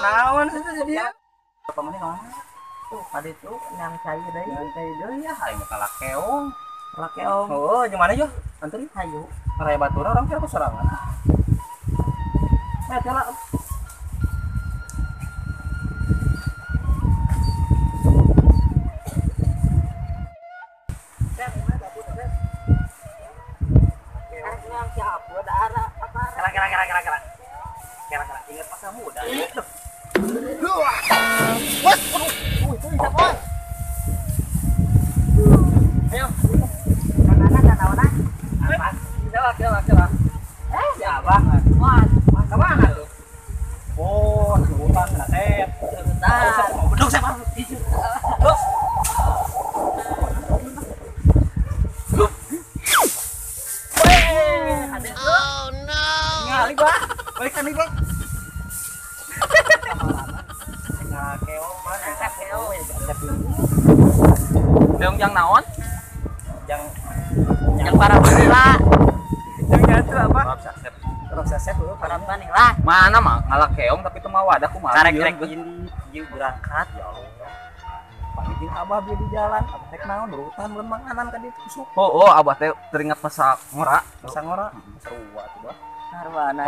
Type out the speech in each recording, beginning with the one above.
Naon sih jadi? Apa mana mana? Tuh, tadi tuh yang cai deui. Yang cai deui ya, hayang kalah keong. Kalah keong. Oh, gimana yo? Antri? Hayu. Raya batura orang kira sorangan. Eh, jalan. Kira-kira. Kira-kira ingat masa muda. Wah, itu siapa? Ayo. Kana-kana. Apa? Jalan. Eh, si Abah. Wah, ke mana tuh? Oh, ke hutan kena tep. Hutan. Bedog siapa? Terus. Oh no. Ngali, Pak. Balikan nih, Bang. Nah, keong mana? Keong. Keong jang naon? Jang yang para vanila. Jang jatuh apa? Rob sasep dulu para vanila. Mana mah ngalah keong tapi teu mawa wadah kumaha. Karek-karek ini ieu berangkat ya Allah. Paling abah beli di jalan, abah teh naon urutan belum makanan ka ditu kusuk. Oh, abah teh teringat masa ngora. Masa ngora. Seru atuh, Bah. Sarwana.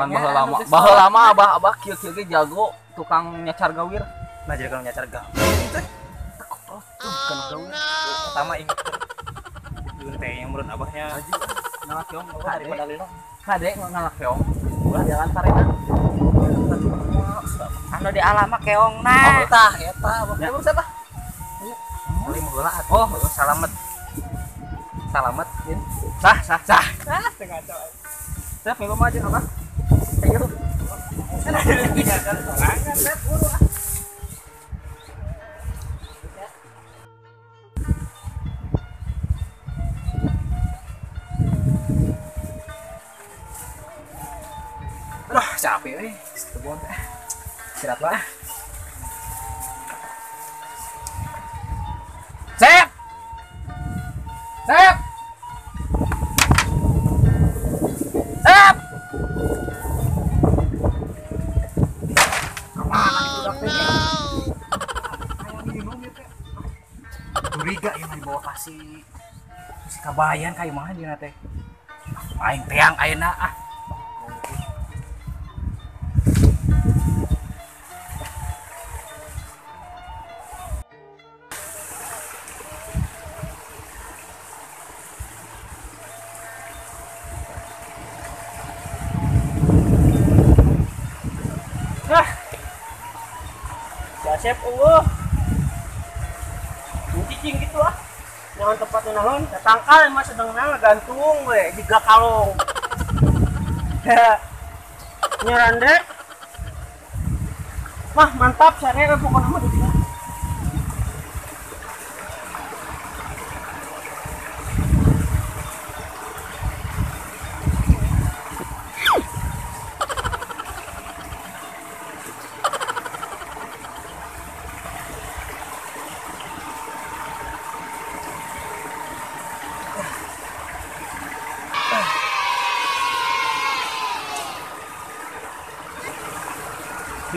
Baheula lama abah kieu-kieu ge jago tukang nyacar gawir. Nah, jadi kalau nyacar gawir teh tekop tuh bukan gawir. Pertama inget teh yang menurut abahnya ngalah keong daripada lino. Kade ngalah keong. Ulah jalan parena. Anu di alam mah keongna. Oh, tah eta abah. Ya siapa? Lima bola. Oh, salamet. Salamet, ya. Sah. Ah, teu ngaco. Sep, minum aja apa? Ayo. Sorangan, Sep, buru ah. Aduh, capek euy. Kebon teh. Istirahat lah. Sep. Sep. Sep. Kemana itu teh? Kayak minum ya teh. Curiga yang dibawa kasih si kabayan kayak mana dia teh. Aing teang ayeuna ah. Asep eueuh. Cicing gitu ah. Naon tempatna naon? Tangkal mah sedengna gantung we jiga kalong. Nyarande. Wah, mantap sare we pokona mah di.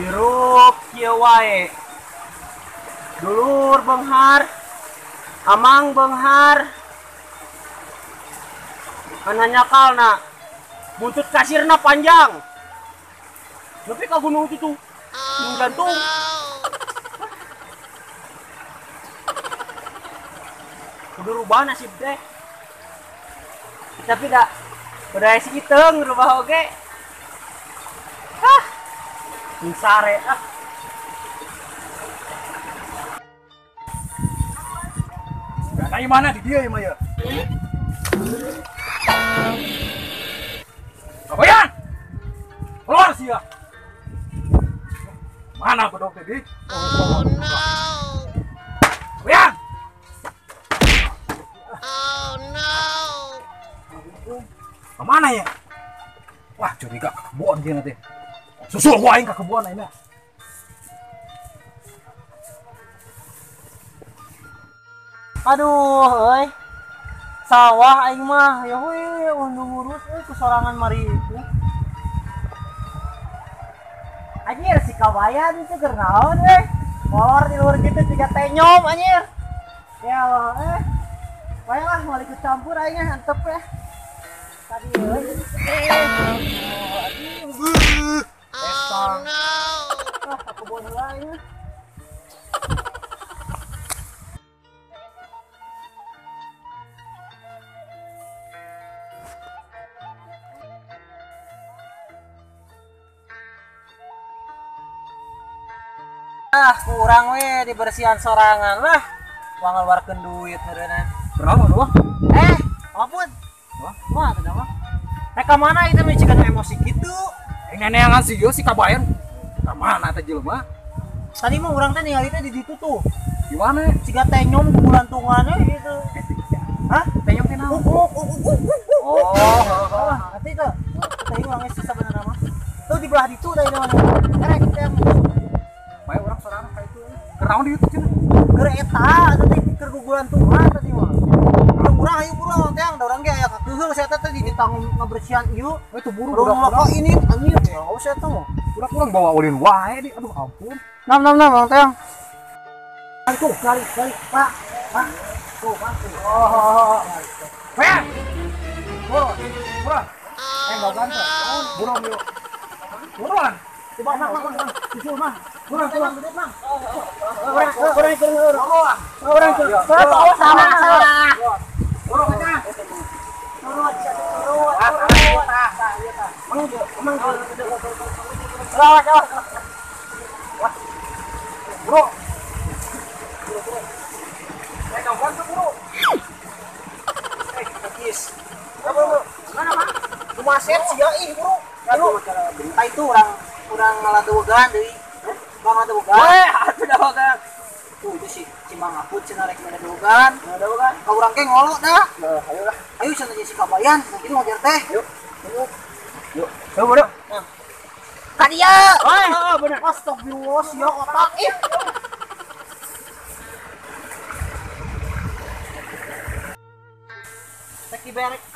Hirup kieu wae. Dulur beunghar, amang beunghar. Kana nyakalna. Buntut kasirna panjang. Nepi ka gunung itu tuh. Gunung gantung. Kudu rubah nasib teh. Tapi da udah si iteung rubah oge. Ah. Sare ah. Nah, mana di dia ya mah ya? Kabayan! Keluar sih ya. Mana bedog tadi? Oh no. Kabayan! Oh no. Kemana ya? Wah, curiga ke kebun dia nanti. Susul gua aing ke kebun aing. Aduh, euy. Sawah aing mah, ya we undu ngurus euy ku sorangan mari itu. Anjir si kabayan itu keur naon we. Molor di luar gitu tiga tenyom anjir. Ya Allah Bae lah mau ikut campur aing antep ya. Tadi euy. Oh no. Ah, aku bawa heula aing. Ah, kurang we dibersihan sorangan lah. Uang ngeluarkeun duit meureunna. Berapa lu? Apapun. Wah, wah teu mah. Rek ka mana itu mah jika emosi kitu. Neneangan si ieu si kabayan. Ka mana teh jelema? Tadi mah urang teh ningali teh di ditu tuh. Di mana? Siga tenyom kubulantungan gitu. Hah? Tenyom teh naon? Oh, nanti tuh. Teh urang geus sabenerna mah. Tuh di belah ditu teh mah. Rek teh. Bae urang sorangan ka itu. Keur naon di ditu cenah? Keur eta teh keur gugulantungan tadi mah. Urang ayo urang teh da urang ge aya kakeuheul saya teh di ditanggung ngabersihan ieu. Itu buru budak ini anjir ya saya teh mah. Urang bawa ulin wae di aduh ampun. Nam nam nam teh. Tuh kali kali Pak. Pak. Tuh Pak. Oh. Weh. Buruan. Buruan. Enggak ganteng. Buruan yuk. Buruan. Coba mang mang mang. Susul mang. Buruan buruan mang. Orang orang orang. Orang orang. Sama sama. Buruan aja. Turut, turut. Mang mang. Awas, awas. Wah. Bro. Bro, bro. Kawan tuh, bro. Kis. Bro, mana, Mang? Lumaset sia ih, bro. Bro. Tah itu urang ngaladewegan deui. Bang ngaladewegan. Weh, atuh dawegan. Tuh itu si Mang Aput cenah rek ngaladewegan. Ngaladewegan. Ka urang ge ngolo dah. Ayo lah. Ayo cenah jeung si Kabayan, nah kitu ngajar teh. Yuk. Yuk. Yuk, bro. Ka dieu. Weh, bener. Astagfirullah, sia otak ih.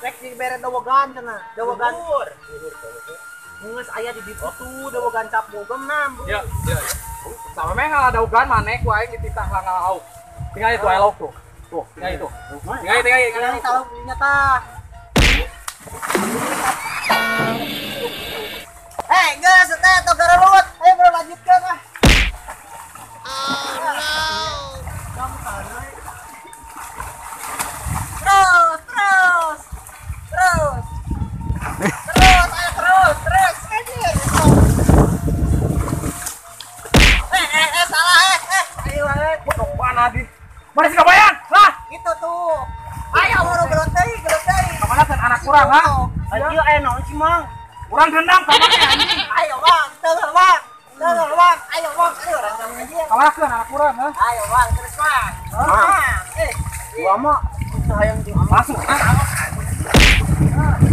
Rek dibere dawegan cenah. Dawegan. Geus aya di ditu tuh dawegan cap bogem nam. Ya, ya. Sama meh ngaladewegan maneh ku aing dititah langalauk. Tinggal itu aya lauk tuh. Tuh, tinggal itu. Tinggal tinggal tinggal tahu belinya tah. Geus teh tong garelut. Ayo bro lanjutkeun ah. Oh no. Terus, terus. Terus. Terus, ayo terus, terus. Anjir. Salah, Ayo, ayo. Bodoh mana di? Mana si Kabayan? Lah, itu tuh. Ayo buru gelut deui, gelut deui. Kamana kan anak kurang, ha? Ayo aya naon sih, Mang? Urang dendam ka mana anjing? Ayo, Bang. Terus, Bang. Terus, Bang. Ayo, Bang. Ayo, orang anjing. Kamana kan anak kurang, ha? Ayo, Bang, terus, Bang. Gua mah hayang jeung masuk.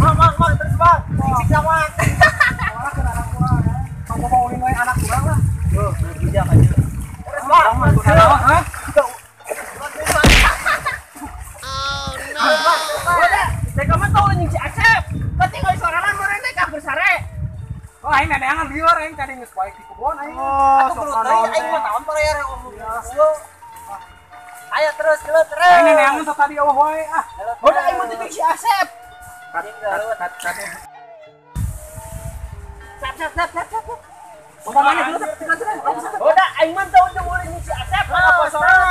Bang, bang, bang, terus bang. Sik sama. Kamana kan anak kurang, ha? Kamu mau ulin wae anak kurang lah. Yo, bijak aja. Terus bang. Ha? Oh no. Udah, teh kamu tahu anjing si Asep. Ketinggal sorangan meureun teh ka bersare. Oh, aing neneangan lieur aing tadi geus baik di kebon aing. Atuh gelut deui aing mah naon pareer ngomong. Ayo terus, gelut terus. Aing neneangan teh tadi eueuh wae ah. Udah aing mah teh si Asep. Kat kat kat. Sap sap sap sap sap. Umpamanya dulu udah aing mah teu jeung ulin si Asep apa sorangan.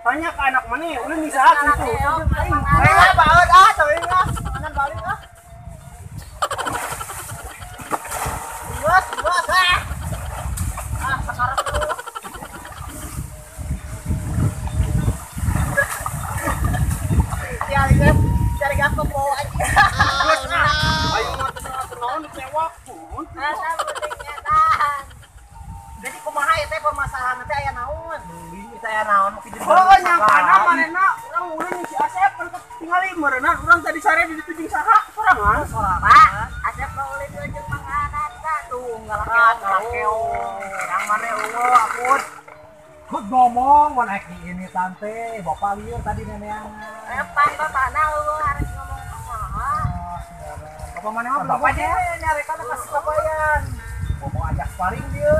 Tanya ke anak mana ya, udah bisa aku tuh. Ayo baut ah, tapi ah, kanan balik ah. Bos, bos ah. Ah, sekarang tuh. Cari gas, cari gas ke bawah aja. Oh no. Ayo mah tenang-tenang dicewak pun. Sorangan. Pak, asep mah ulin jeung Mang Anan tah tuh ngalakeong. Yang mana eueuh Aput? Kut ngomong mun ek di ini tante, bapak lieur tadi neneangan. Pan bapakna eueuh harus ngomong kumaha. Bapak mana mah belum aja nyarekan ka si kabayan. Mau ajak sparring dia.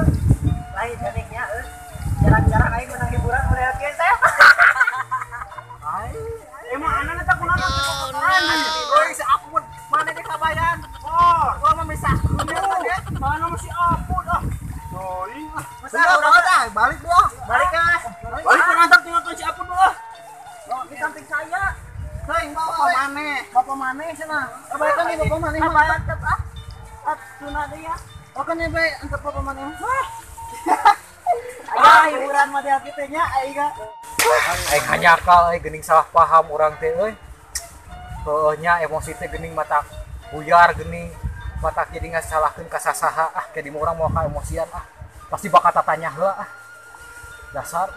Lain geningnya euy. Jarang-jarang aing menang hiburan mulai kieu teh. Emang anan eta kunaon kotoran. Euy si Aput, mana di kabayan? Oh, gua mah bisa. Mana masih Aput ah. Doi ah. Masa udah balik dia. Balik ah. Balik pengantar tinggalkan si Aput ah. Di samping saya. Hei, bapak maneh? Bapak maneh cenah. Abaikan nih bapak maneh mah. Mantep ah. Tuna deui ya. Oke nih bae antep bapak maneh. Ah, hiburan mah dia kitu nya aing. Aing hanyakal euy geuning salah paham urang teh euy. Heueuh nya emosi teh geuning mata buyar geuning mata jadi ngasalahkeun ka sasaha ah ke di urang moal ka emosian ah. Pasti bakal tatanya heula ah. Dasar.